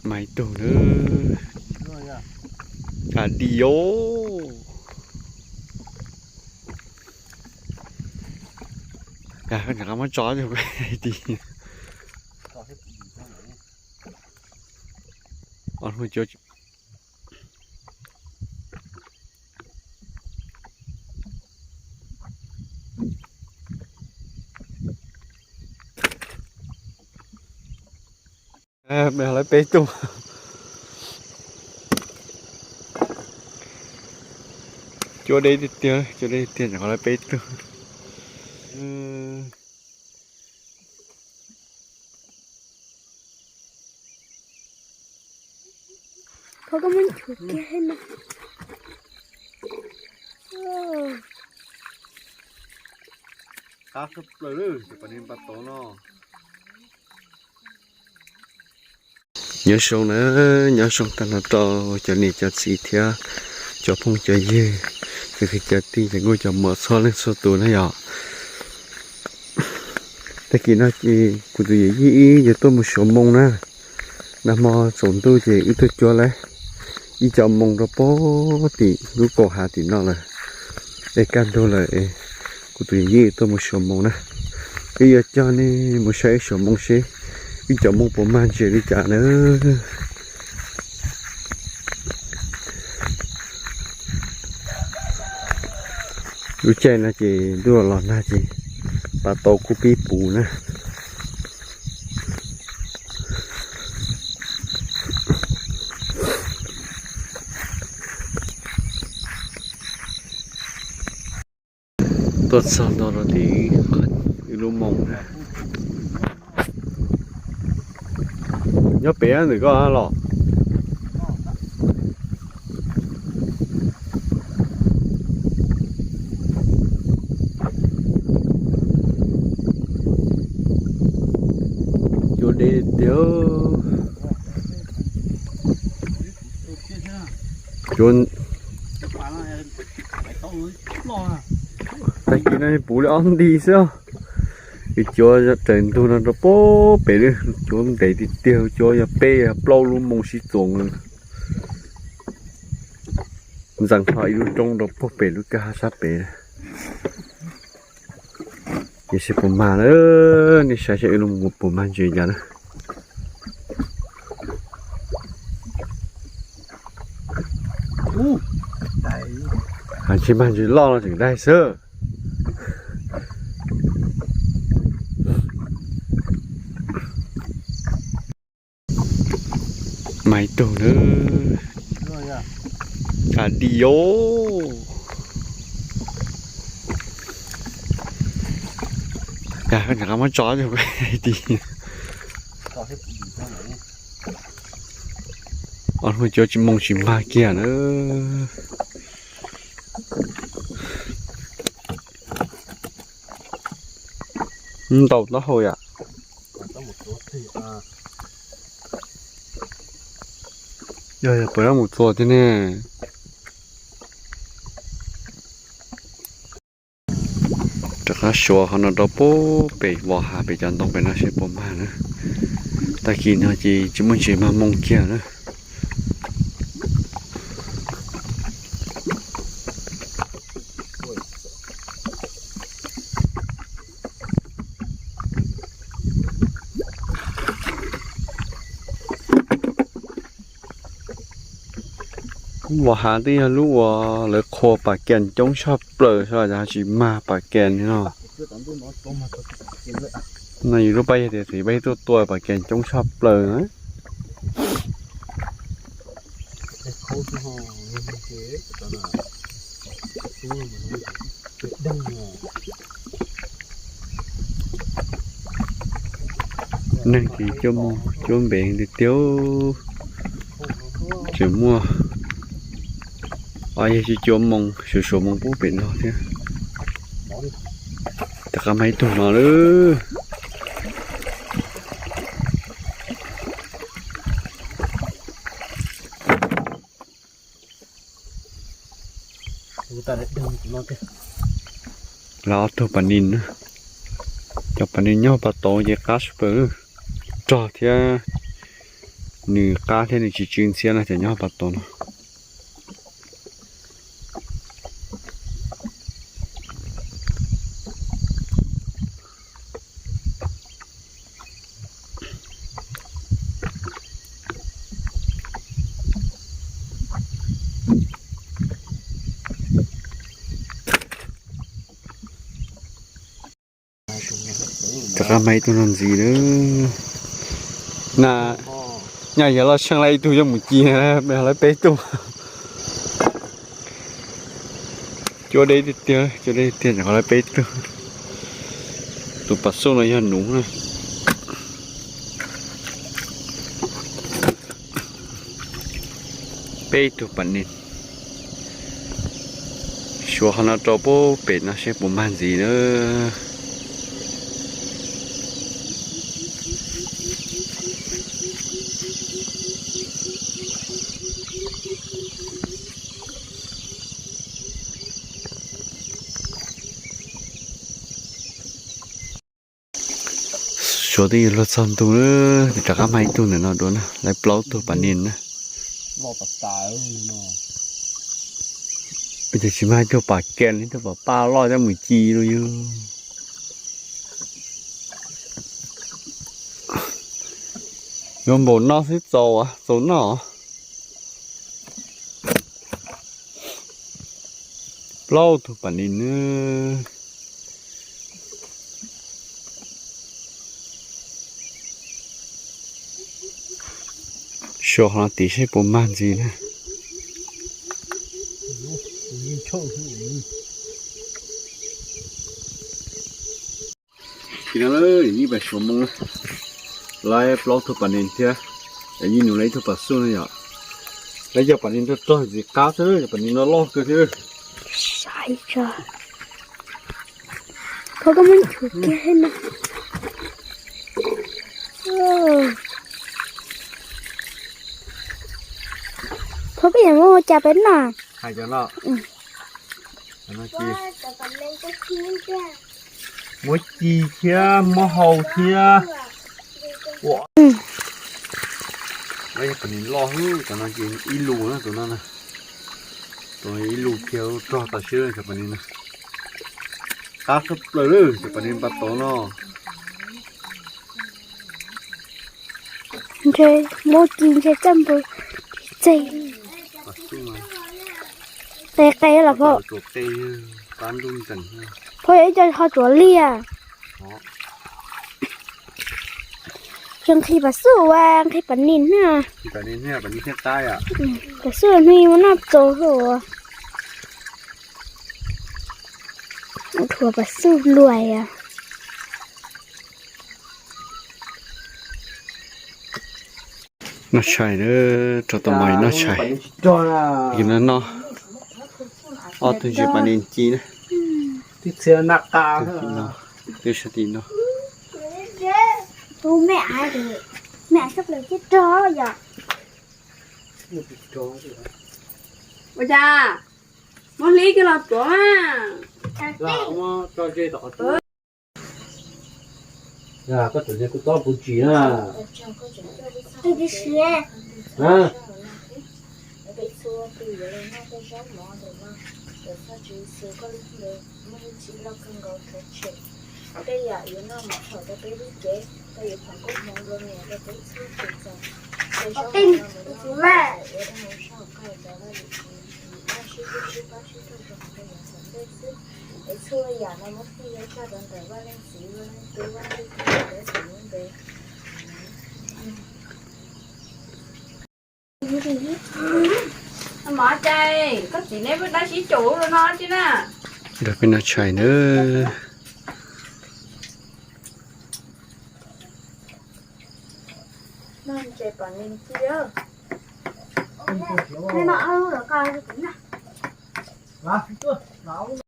Mas ib tug na, a di os. Koj muab tso, di. Peb lawv peb tug. Cua deb tiag tiag, cua deb tiag, nyuam qhuav lawv peb tug. Qab tshaj plaws li, cov poj niam pab tau no. Nyob zoo na, nyob zoo tag nrho rau cov niam cov txiv thiab cov phooj cov ywg, cov kwv cov tij, cov nkauj cov muam txhua leej txhua tus na yom. Tag kis no ces kuv tus yawm yij wb yuav tuaj mus xyuas moo na. Nag hmo tsaus ntuj ces wb tuaj cuab lawm ib co moo rau pem tim lub kaum hav tim no lawm. Es kaj ntug lawm es kuv tus yawm yij tuaj mus xyuas moo na. Wb yuav coj nej mus saib wb xyuas moo seb wb cov moo puas mag ntses li cas na. Lub caij no ces ntuj los nag ces pab tau kuj pib puv na. Tuaj txog nto rau tim wb lub moo na. Nyob pem ntawm koj los. Cua deb tiag. Cua, tag kis no puv li ob nti xwb. Cua raws ntug no rau pem, cua ntev tiag tiag, cua yog peb yog plaub lub moo sib txuas. Ntxeev hlo ib lub roob rau puag pem lub kwj ha sab pem. Ces seb puas mag na, nej saib seb wb lub moo puas mag ntses cas na. Tsis mag ntses loj no tseem daig xwb. Mas ib tug na, a di os. Koj muab tso, di. Os, cua tsis moo tsis mag kiag na. Ntaus taub hau yom. Yog, yog puas mus txuas thiab ne. Rov qab suav qhov no rau puag pem vos hav pem cov ntoo pem no seb puas mag na. Tag kis no ces tsis muaj ntses mag moo kiag na. Vos hav twb yog lub uas lawv qhuas pas kas coob tshaj plaws, tsis mag pas kas li no. No yus lub paj yog tias txiv paj yog tuaj tua pas kas coob tshaj plaws na. Neeg ces cuab moo cuab npe tiag tiag, tseem muaj, o, yog tsis cuab moo, suav suav moo puag pem no thiab. Rov qab mag ib tug no lawm. Lawv ob tug pas nis na, cov pas nis nyob pas tauv ces qab tshaj plaws, rog thiab Nws qab thiab nws tsis tsw ntxhiab no ces nyob pas tod no. Rov qab mag ib tug no ntxiv lawm. Na, nyaj yog loj tsheej lawm ib tug yuav mus ci, lawv peb tug. Cua deb tiag tiag, cua deb tiag, rov qab lawv peb tug. Tus pas xuj no yog nuv na. Peb tug pas nis. Suav qhov no rau pem no seb puas mag ntxiv na. Suav twb yuav luag txog ntu na, rov qab mag ib tug ntawm no dua na, lawv plaub tug pas nis na. Ces tsis mag ib tug pas kem, ib tug pas paj loj coj mus ci los yog. Yuav npaum no xwb txaus, txaus noj. Plaub tug pas nis na. Suav qhov no tid seb puas mag ntxiv na. Ib pas suav moo, lawv plaub tug pas nis thiab, ib nus lawv ib tug pas xuj no yom. Lawv yog pas nis rog rog ntxiv qab xwb, yog pas nis no loj kawg thiab. Saib tso. Phauj, koj muab nchuav kiag no. Phauj, koj yuav muab ua cas peb noj? Hais cov no. Cov no ci. Muab ci thiab muab hau thiab. Ua, lawv yog pas nis loj, cov no ci ib lus na, tus no na. Tus no ib lus kiag rog tas siab cov pas nis no. Qab tshaj plaws lawm cov pas nis pas tod no. Ntshe muab ci ntshe coj npua txeg. Qe qe los phauj. Phauj yog ib co ho tuav liag. Ces nqhis pas xuj ua nqhis pas nis na. Pas xuj hnub ib muab noj txaus hlo. Thuav pas xuj luag. Noj tshais na, rau tau mov noj tshais. Yus no noj ob tug ntsis pas nis ci na. Twb sab tim no. Ua cas muab hlib kiag los tuav mas. Koj tseem tias kuv txob kuv tsis na. Mov cai, koj txiv neb dab tsi caum ua no tsi na. Nrog peb noj tshais nawb.